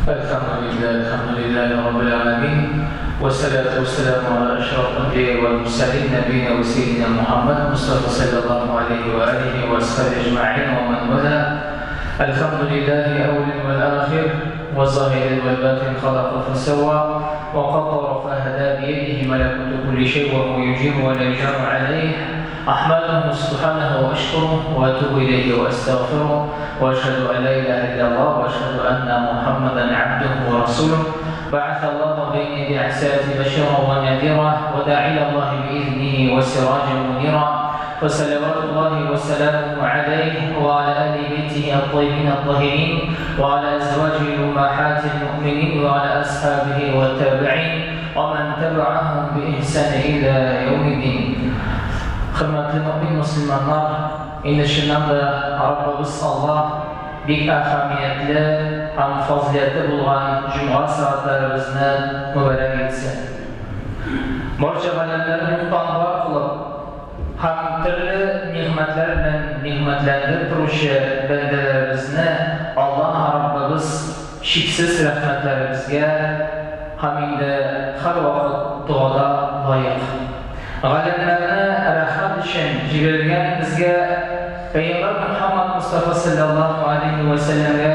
Әлхәмдүлилләһ, әлхәмдүлилләһи раббил галәмин, вәссәлату вәссәламу аля әшрафил әнбияи вәл мөрсәлин, нәбиина вә сәййидина Мухәммәд Мостафа салләллаһу аләйһи вә алиһи вә асхабиһи әҗмәгыйн вә мән вәла. Әлхәмдүлилләһи әүвәлен вәл ахир, вә заһирен вәл батин, халака фәсәвва, вә каддара фәһәдә, биядиһи мәләкүтү кулли шәй вә һүә юҗиру вә лә юҗару аләйһ. أحمده سبحانه وأشكره وأتوب إليه وأستغفره وأشهد أن لا إله إلا الله وأشهد أن محمدا عبده ورسوله بعث الله بين يدي عساته بشيرا ونذيرا وداعي إلى الله بإذنه وسراجا منيرا فصلوات الله وسلامه عليه وعلى آل بيته الطيبين الطاهرين وعلى أزواجه الأمهات المؤمنين وعلى أصحابه والتابعين ومن تبعهم بإحسان إلى يوم الدين. Хөрмәтле мөэмин мөселманнар, инде чыннан да Раббыбыз Аллаһ бик әһәмиятле һәм фазыйләтле булган җомга сәгатьләребезне мөбарәк итсен. Барча галәмнәрне юктан бар кылып һәм төрле нигъмәтләр белән нигъмәтләндереп торучы бәндәләребезне Аллаһ Раббыбыз чиксез рәхмәтләребезгә һәм инде һәрвакыт догада лаек. Галәмнәрне рәхмәт өчен җибәрелгән безгә Пәйгамбәр Мөхәммәд Мостафа салләллаһу алейһи вә сәлләмгә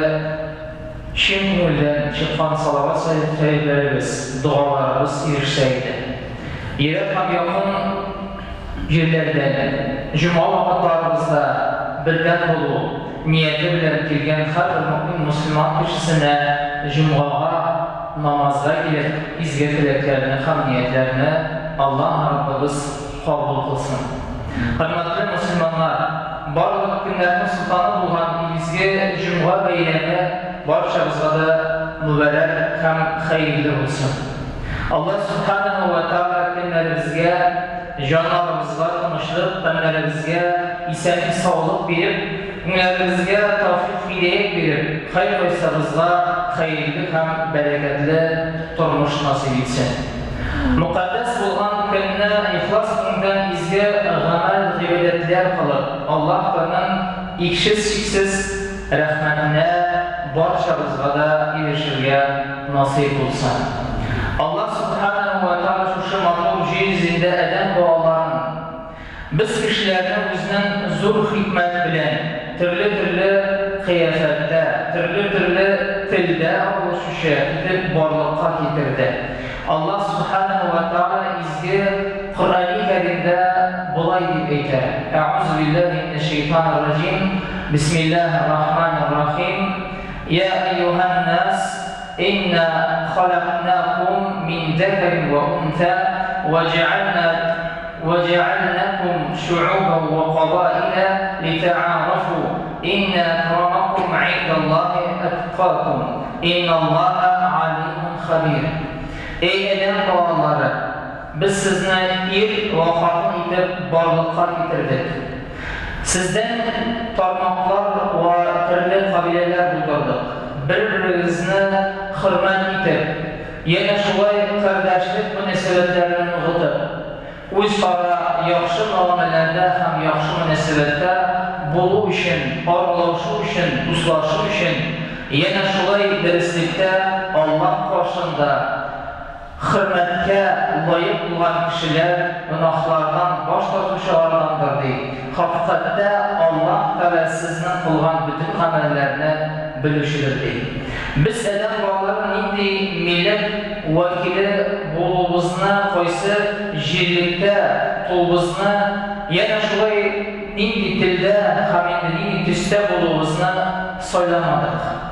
чын күңелдән чыккан салават шәрифләребез, догаларыбыз ирешсә иде. Ерак һәм якын җирләрдән җомга вакытларыбызда бердәм булу нияте белән килгән һәрбер мөэмин мөселман кешесенә җомгага намазга килеп изге теләкләрне һәм ниятләрне Аллаһ Раббыбыз кабул кылсын. Хөрмәтле мөселманнар, барлык көннәрнең солтаны булган изге җомга бәйрәме барчабызга да мөбарәк һәм хәерле булсын. Аллаһ Сүбхәнәһү вә Тәгалә көннәребезгә, җаннарыбызга тынычлык, тәннәребезгә исәнлек-саулык биреп, күңелләребезгә тәүфыйк-һидәят биреп, һәркайсыбызга хәерле һәм бәрәкәтле тормыш насыйп итсен. Мөкатдәс булган көнне ихлас күңелдән изге гамәл-гыйбадәтләр кылып, Аллаһ Тәгаләнең икшез-чиксез рәхмәтенә барчабызга да ирешергә насыйп булсын. Аллаһ Сүбхәнәһү вә Тәгалә шушы матур җир йөзендә адәм балаларын, без кешеләрне үзенең зур хикмәт белән төрле-төрле кыяфәттә, төрле-төрле телдә аралашучы итеп барлыкка китерде. Аллаһ Сүбхәнәһү вә Тәгалә изге Коръәни Кәримдә болай дип әйтә, Әгъузу биллаһи минәш шәйтанир раҗим, Бисмиллаһир рахманир рахим, Йә әйюһән нас, инна халакнакум мин зәкәрин вә унсә, вә җәгальна вә җәгальнакум шуубән вә кабаилә литәгарафу, инна әкрамакум гыйндаллаһи әткакум, инналлаһа галимун хәбир. Әй адәм балалары! Без сезне ир вә хатын итеп барлыкка китердек. Сездән тармаклар вә төрле кабиләләр булдырдык. Бер-берегезне хөрмәт итеп, янә шулай кардәшлек мөнәсәбәтләрен ныгытып, үзара яхшы мөгамәләдә һәм яхшы мөнәсәбәттә булу өчен, аралашу өчен, дуслашу өчен, янә шулай дөреслектә Аллаһ каршында, Хөрмәткә лаек булган кешеләр гөнаһлардан баш тартучылардандыр, ди. Хакыйкатьтә, Аллаһ Тәгалә сезнең кылган бөтен гамәлләрне белүчедер, ди. Без адәм балалары нинди милләт вәкиле булуыбызны, кайсы җирлектә тууыбызны, янә шулай нинди телдә һәм инде нинди төстә булуыбызны сайламадык.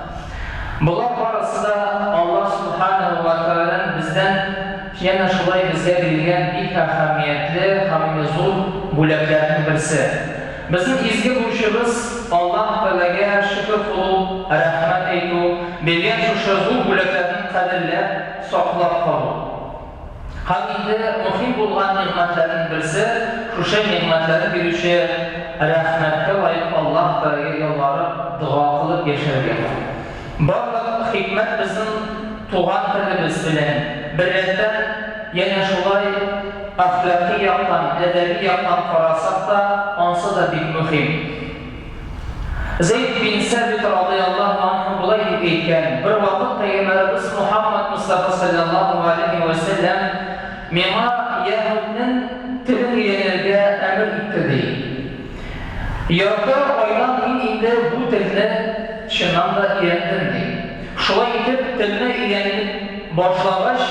Болар барысы да Аллаһ Сүбхәнәһү вә Тәгаләнең бездән янә шулай безгә бирелгән бик әһәмиятле һәм инде зур бүләкләрнең берсе. Безнең изге бурычыбыз, Аллаһ Тәгаләгә шөкер кылу, рәхмәт әйтү, биргән шушы зур бүләкләрне кадерләп, саклап калу. Һәм инде мөһим булган нигъмәтләрнең берсе, шушы нигъмәтләрне бирүче рәхмәткә лаек Аллаһ Тәгаләгә ялварып, дога кылып яшәргә. Барлык хикмәт безнең туган телебез белән беррәттән, янә шулай әхлакый яктан, әдәби яктан карасак та, ансы да бик мөһим. Зәйд бин Сәбит радыяллаһу анһу болай дип әйткән, Бервакыт пәйгамбәребез Мухаммад Мостафа салләллаһу галәйһи вә сәлләм миңа яһүднең телен өйрәнергә әмер итте, ди. Ярты айдан мин инде бу телне чыннан да өйрәндем, ди. Шулай итеп, телне өйрәнеп башлагач,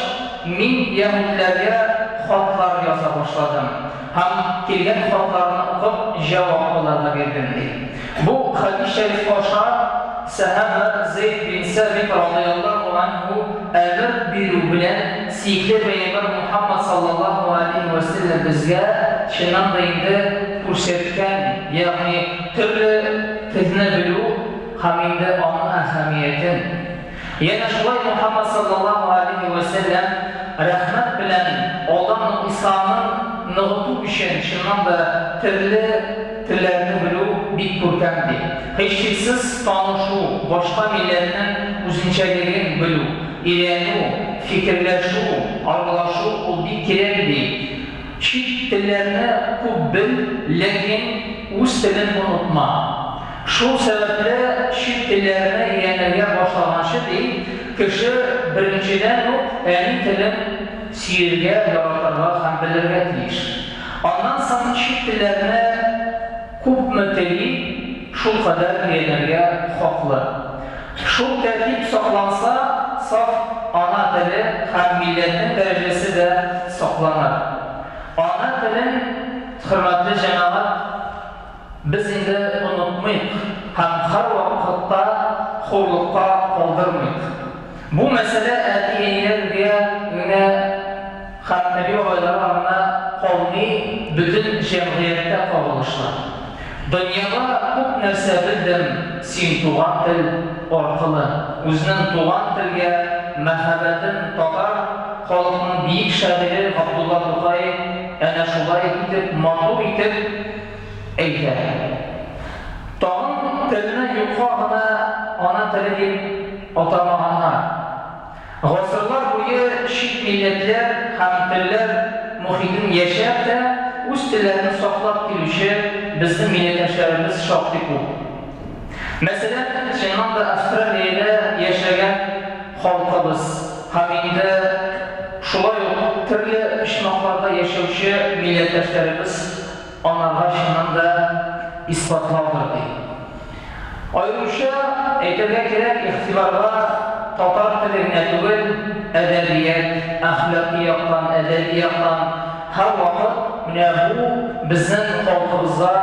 мин яһүдләргә хатлар яза башладым. Һәм килгән хатларны укып, җавап аларга бирдем, ди. Бу хәдис шәриф аша сәхаба Зәйд бин Сәбит радыяллаһу анһу әмер бирү белән сөекле пәйгамбәр Мухаммад саллаллаһу алейһи вә сәлләм безгә чыннан да инде күрсәткән, ягъни төрле телне белү һәм инде аның әһәмиятен. Янә шулай Мухаммад саллаллаһу алейһи вә сәлләм рәхмәт белән алдан ук исламын ныгыту өчен чыннан да төрле телләрне белү бик күркәм ди. Һичшиксез танышу, башка милләтнең үзенчәлеген белү, өйрәнү, фикерләшү, аралашу ул бик кирәк ди. Чит телләрне күп бел, ләкин үз телен онытма. Шул сәбәпле чит телләрне өйрәнергә башлаганчы, ди, кеше беренчедән үк әни телен сөяргә, яратырга һәм белергә тиеш. Аннан соң чит телләрне күпме тели, шулкадәр өйрәнергә хаклы. Шул тәртип сакланса, саф ана теле һәм милләтнең дәрәҗәсе дә сакланыр. Ана телен, хөрмәтле җәмәгать, без инде онытмыйк һәм һәрвакытта хурлыкка калдырмыйк. Бу мәсьәлә әти-әниләргә генә һәм әби-бабайларга гына калмый, бөтен җәмгыятькә кагылышлы. Дөньяда күп нәрсә белдем син туган тел аркылы. Үзенең туган телгә мәхәббәтен татар халкының биек шагыйре Габдулла Тукай әнә шулай итеп матур итеп әйтә. Тагын телне юкка гына ана теле дип атамаганнар. Гасырлар буе чит милләтләр һәм телләр мохитен яшәп тә, үз телләрен саклап килүче безнең милләттәшләребез шактый күп. Мәсәлән, чыннан да Австралиядә яшәгән халкыбыз һәм инде шулай ук төрле почмакларда яшәүче милләттәшләребез анарга чыннан да исбатлаудыр, ди. Аеруча әйтергә кирәк, игътибарга татар теле генә түгел, әдәбият, әхлакый яктан, әдәби яктан һәрвакыт менә бу безнең халкыбызга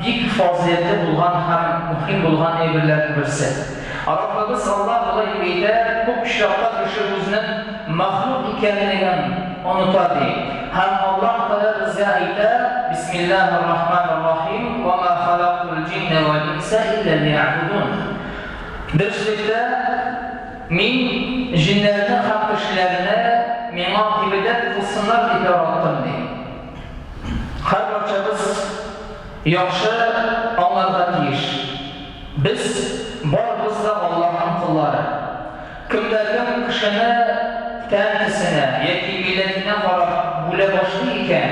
бик фазыйләтле булган һәм мөһим булган әйберләрнең берсе. Раббыбыз Аллаһ болай дип әйтә, күп очракта кеше үзенең мәхлук икәнлеген оныта, ди. Һәм Аллаһ Тәгалә безгә әйтә, Бисмиллаһир-рахманир-рахим, Ва ма халактул җиннә вәл инса илля лиягъбудун. Дөреслектә, Мин җеннәрне һәм кешеләрне Миңа гыйбадәт кылсыннар дип яраттым, ди. Һәрбарчабыз яхшы аңларга тиеш, без барыбыз да Аллаһның коллары. Кем дә кем кешене тән төсенә яки милләтенә карап бүлә башлый икән,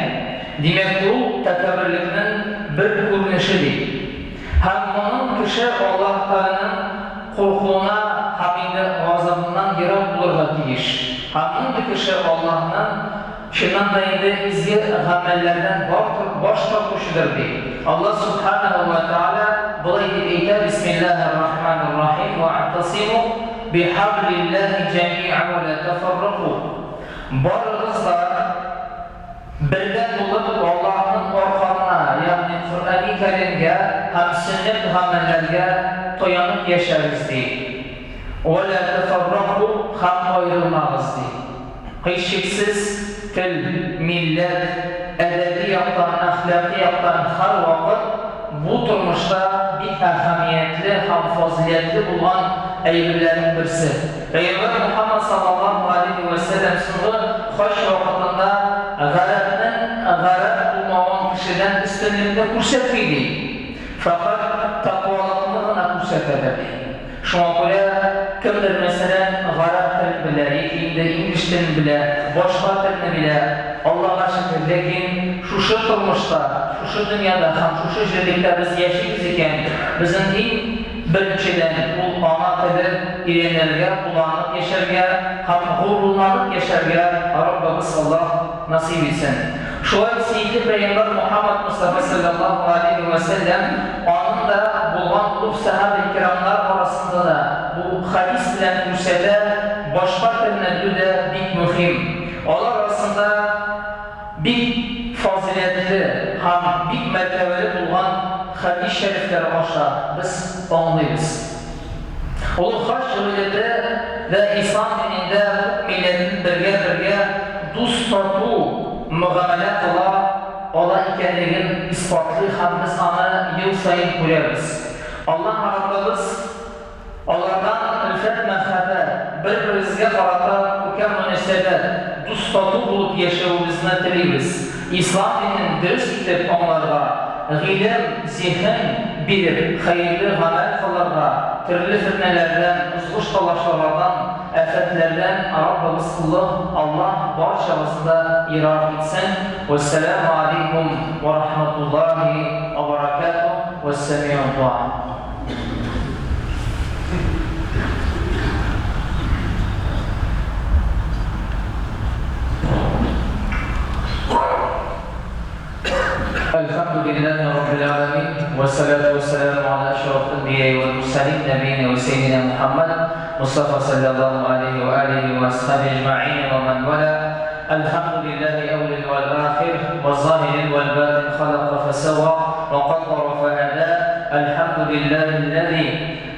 димәк, ул тәкәбберлекнең бер күренеше, ди. Һәм моның кеше Аллаһ Тәгаләнең куркуына һәм инде газабыннан ерак булырга тиеш. Һәм мондый кеше Аллаһның чыннан да инде изге гамәлләрдән баш тартучыдыр, ди. Аллаһ Сүбхәнәһү вә Тәгалә болай дип әйтә, Бисмиллаһир-рахманир-рахим, Вәгътәсиму бихәблиллаһи җәми'ән вә лә тәфәррәку. Барыгыз да бердәм булып Аллаһның арканына, ягъни Коръәни Кәримгә һәм сөннәт гамәлләргә таянып яшәгез, ди. Вә лә тәфәррәку, һәм аерылмагыз, ди. Һичшиксез, тел, милләт, әдәби яктан, әхлакый яктан һәрвакыт бу тормышта бик әһәмиятле һәм фазыйләтле булган әйберләрнең берсе. Пәйгамбәр Мухаммад саллаллаһу галәйһи вә сәлләм соңгы хаҗ вакытында гарәпнең гарәп булмавын кешедән өстенлекне күрсәтми, ди, фәкать тәкъвалыкны гына күрсәтәдер, ди. Шуңа күрә, кемдер, мәсәлән, гарәп телен белә яки инде инглиз телен белә, башка телне белә. Аллага шөкер, ләкин шушы тормышта, шушы дөньяда һәм шушы җирлектә без яшибез икән, безнең иң беренчедән ул ана телен өйрәнергә, кулланып яшәргә һәм горурланып яшәргә Раббыбыз Аллаһ насыйп итсен. Шулай ук сөекле пәйгамбәр Мухаммад Мостафа салләллаһу галәйһи вә сәлләм аның да булган олуг сәхабә кирамнар арасында да бу хәдис белән күрсәтә, башка телне белү дә бик мөһим. Алар арасында бик фазыйләтле һәм бик мәртәбәле булган хәдис шәрифләре аша без аңлыйбыз. Олы хаҗ гыйбадәте дә ислам динендә күп милләтнең бергә-бергә дус-тату мөгамәлә кыла ала икәнлеген исбатлый һәм без аны ел саен күрәбез. Аллаһ Раббыбыз алардан өлфәт-мәхәббәт, бер-беребезгә карата күркәм мөнәсәбәт, дус-тату булып яшәвебезне телибез. Ислам динен дөрес итеп аңларга, гыйлем, зиһен биреп, хәерле гамәл кылырга, төрле фетнәләрдән, узгыш-талашларлардан, афәтләрдән Раббыбыз Аллаһ барчабызны да ерак итсен. Вәссәламү алейкум вә рахматуллаһи вә баракатуһ. Вәссәми'у дуа. الحمد لله رب العالمين والصلاة والسلام على أشرف الأنبياء والمرسلين نبينا وسيدنا محمد مصطفى صلى الله عليه وآله وأصحابه أجمعين ومن والاه. الحمد لله أول والآخر والظاهر والباطن، خلق فسوى وقدر فهدى. الحمد لله الذي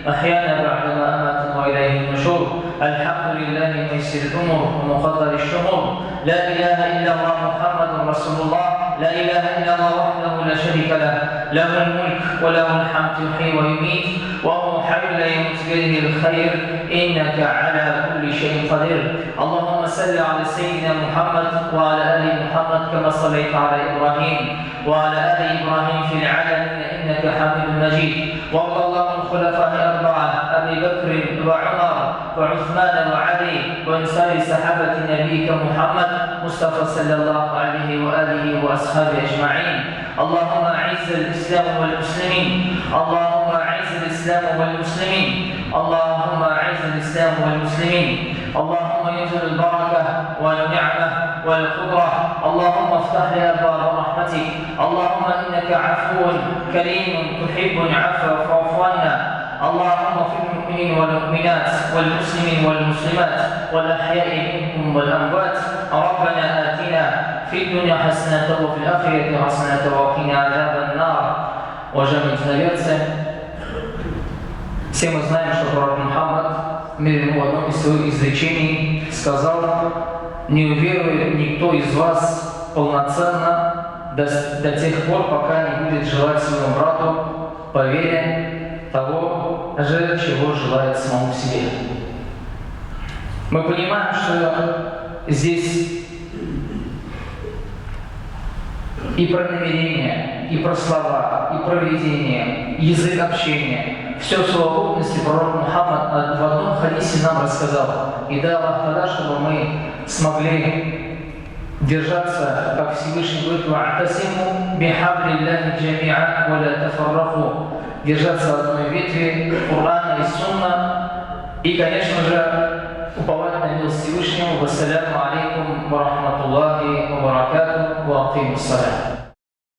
أحيانا بعدما أماتنا وإليه النشور. الحمد لله ميسر الأمور ومقدر الشهور. لا إله إلا الله محمد رسول الله. لا إله إلا الله وحده لا شريك له، له الملك وله الحمد، يحيي ويميت وهو حي لا يموت، بيده الخير، إنك على كل شيء قدير. اللهم صل على سيدنا محمد وعلى آل محمد كما صليت على إبراهيم وعلى آل إبراهيم في العالمين إنك حميد مجيد. وارض اللهم عن الخلفاء الأربعة أبي بكر وعمر وعثمان وعلي وعن سائر صحابة نبيك محمد مصطفى صلى الله عليه وآله وأصحابه أجمعين. اللهم أعز الإسلام والمسلمين، اللهم أعز الإسلام والمسلمين، اللهم أعز الإسلام والمسلمين. اللهم ينزل البركة والنعمة والقدرة. اللهم افتح لنا أبواب رحمتك. اللهم إنك عفو كريم تحب العفو فاعف عنا. اللهم اغفر المؤمنين والمؤمنات والمسلمين والمسلمات والأحياء منكم والأموات. ربنا آتنا في الدنيا حسنة وفي الآخرة حسنة وقنا عذاب النار. Уважаемые единоверцы, все мы знаем, что пророк Мухаммад, мир ему, в одном из своих изречений сказал: «Не уверует никто из вас полноценно до тех пор, пока не будет желать своему брату по вере того же, чего желает самому себе». Мы понимаем, что здесь и про намерение, и про слова, и про ведение, язык общения. Все в совокупности пророк Мухаммад в одном хадисе нам рассказал. И дай Аллах тогда, чтобы мы смогли держаться, как Всевышний говорит, «Ва'тасиму бихаблиллахи джами'a ва ла тафарраку». Держаться одной ветви Корана и Сунна. И, конечно же, уповать на милость Всевышнего. Вассаляму алейкум ва рахматуллахи ва баракатух ва акимус салам.